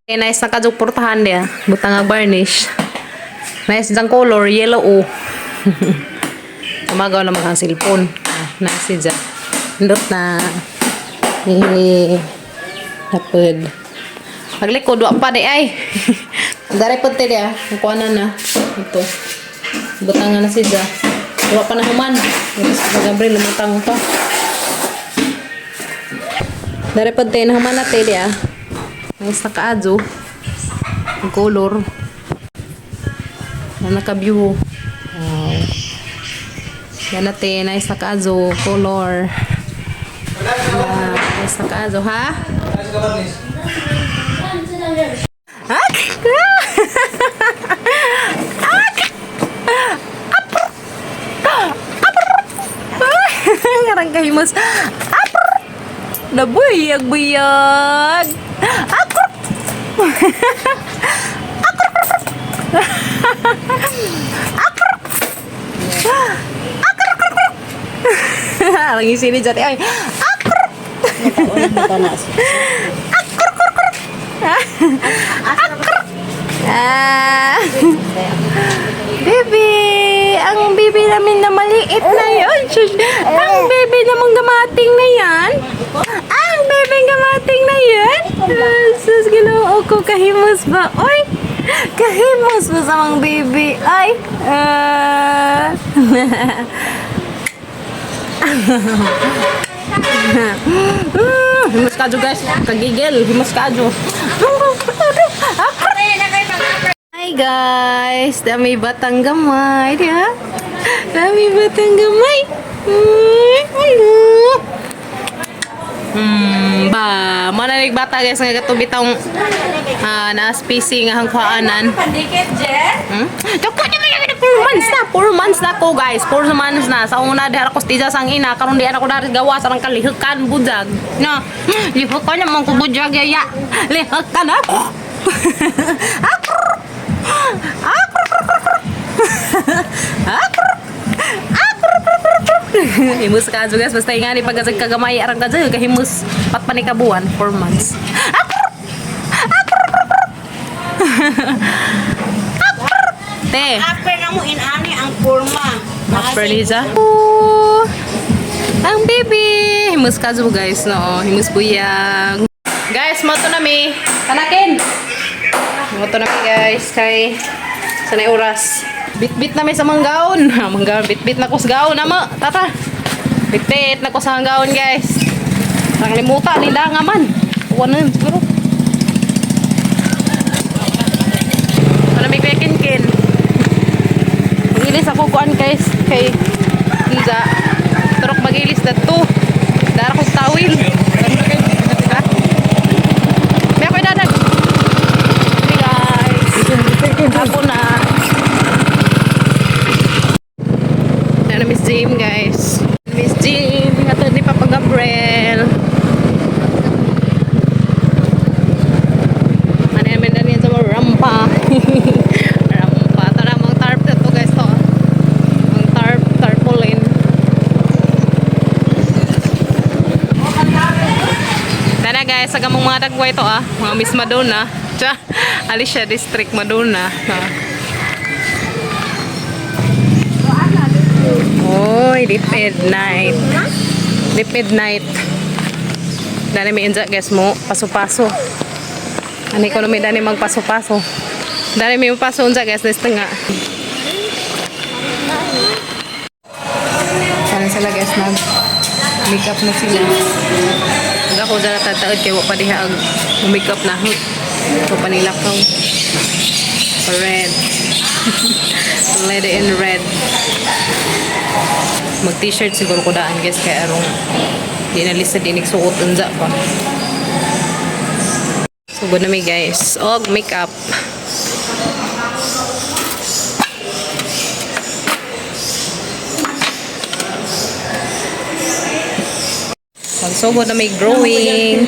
Eh, nice na kadyo portahan niya. Butang ang varnish. Nice dyan color, yellow oh. Umagaw na ang cellphone. Ah, nice siya. Indot na. Eh, napod. Paglikod, wa pa di ay. Dari po te dia. Kuha na na. Ito. Butangan na siya. Wa pa na human. Tapos pa Gabriel, lumutang pa. Dari po te, nahuman na te dia. Nice na kaadyo. Ang color. Na naka-view. Wow. Yan na te, nice na kaadyo. Color. Ah, nice na kaadyo, ha? Ah! Ngarang kahimos. Apr! Nabuyag buyag. Apr! Apr! Apr! Ang isi ni Jati ay. Apr! Ah. Baby, ang baby namin na maliit na yun. Shush. Ang baby namang gamating na yan. Ang baby gamating na yan. Ah, sus, ginoo ko, kahimos ba? Oy, kahimos ba sa mga baby? Ay, ah. Himus kadyo guys, kagigil, himus kadyo. Hi guys, dami batang gamay, di ha? Dami batang gamay. Ano? Ba, manalig bata guys nga katong bitong ah, na spacing nga hangkuanan. Pandikit, Jen? Hmm? Dako na may 4 months na, 4 months na ko guys, 4 months na. Sa una dihara ko stija sang ina, karon di ana ko dari gawas arang kalihukan bujag. No, lihukan naman ko bujag yaya. Lihukan ako. Himus ka guys, basta nga ni pagkasag kagamay arang ka kahimus pat pa ni kabuan, 4 months. Te. After na mo inani ang kurma. Upper Liza. Oh, ang baby. Himus ka guys, no? Himus buyag. Guys, moto na mi. Kanakin. Moto na mi guys kay sanay oras. Bitbit na mi sa manggaon. Manggaon, bitbit na ko sa gaon ama. Tata. Bitbit na ko sa manggaon guys. Ang limuta nila nga man. Uwan na yun, siguro. Ano may kuya kin-kin? Magilis ako kuan guys kay Nza. Turok magilis na to. Dara kong tawil. Ha? May ako'y dadag. Hey guys. Ako na. Ano Miss Jim guys. Miss Jim. Ato ni Papa Gabriel. Ano yan, meron yan sa mga rampa. Rampa. Tara, mga tarp na to guys to. Mga tarp, tarpaulin. Tara guys, sa gamong mga dagway to ah. Mga Miss Madonna. Tsa, Alicia District Madonna. Ah. Oy, deep midnight. Deep midnight. Dani may inja guys mo, paso-paso. Ani ko may dani magpaso-paso. Dani may paso unsa guys this nga. Sana sila guys nag makeup na sila. Hindi ako dala tataod kay wa pa diha ang makeup na. Ko pa nila ko. Red. Lady in red. Mag t-shirt siguro ko daan guys kay arong di na lista di nagsuot unsa pa. Sugod na mi guys. Og makeup. Magsugod na may growing.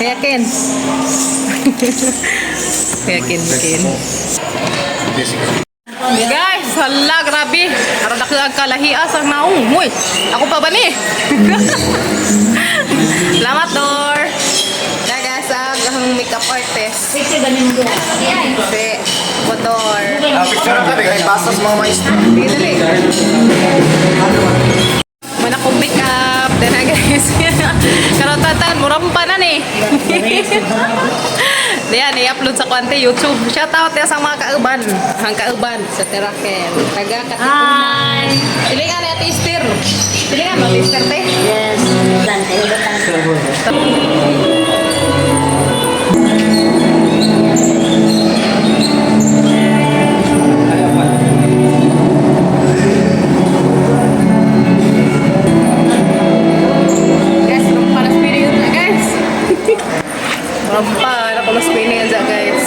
Kaya Ken. Kaya Ken, Ken. Guys, hala, grabe. Aron ako ang kalahias ang naong. Uy, ako pa ba ni? Salamat, Dor. Kaya guys, ang iyang makeup artist. Si Bodor. Ah, picture ang kami kay basta sa mga maestro. Sige, dali. Mana kong makeup. Then na guys. Karon tatan, murampa na ni. Diyan, i-upload sa kwante YouTube. Shout out ya sa mga kauban. Ang kauban sa Teraken. Taga Katipunan. Hi! Silingan ni Ate Esther. Silingan mo, Ate Esther, te. Yes. Guys, rampa na spinning yun na, guys. Rampa na ko spinning yun guys.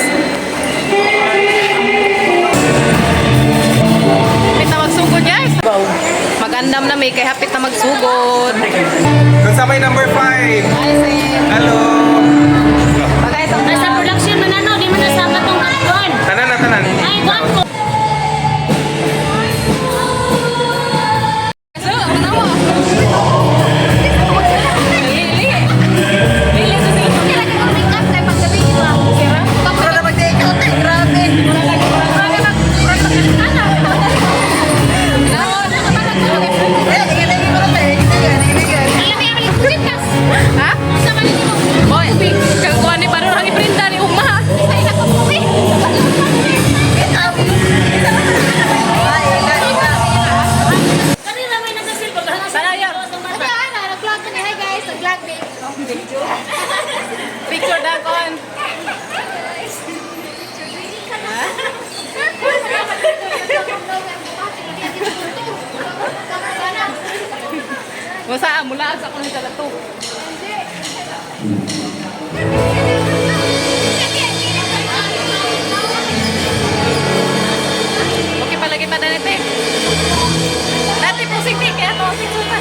Hapit na magsugod, guys. Magandam na may kay hapit na magsugod. Kung sa may number 5. Hi, sis. Hello. Pagay sa Nasa production man ano, di man nasama tong katon. Tanan na tanan. Ay, kuan ko. So, ano mo? Lili. Lili sa sila. Ha? Boy, kang kuha ni parang ang iprinta ni Uma. Kanila may nagasilbog. Sana yan. Picture na kon. Masa mula sa kuno sa lato. Okay palagi pa na nite. Dati po sige kaya to picture pa.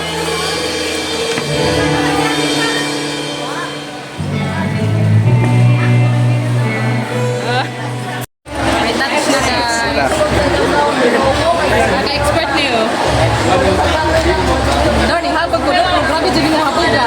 Ah. May touch na guys. Naka-expert niyo. Darling, habag ko. Darling, grabe dyan mo habag ka.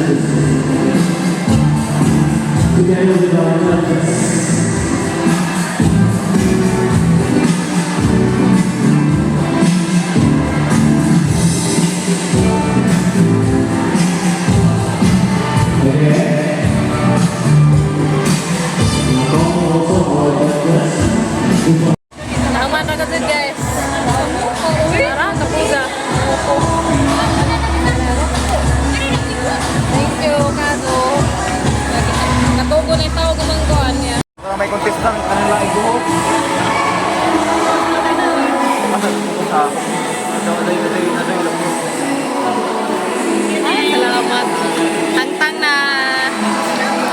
Judges. Together with our judges. Okay. Call also our judges. Tama na kasi, guys. Tara, kapusa. Thank you, Kazo. Natugo na yung tao gumangguan niya. May contestant, ano lang iguho? Salamat. Tangtang na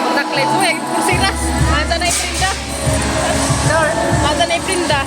contactless. Uy, kursiras. Mada na iprinda. Mada na iprinda.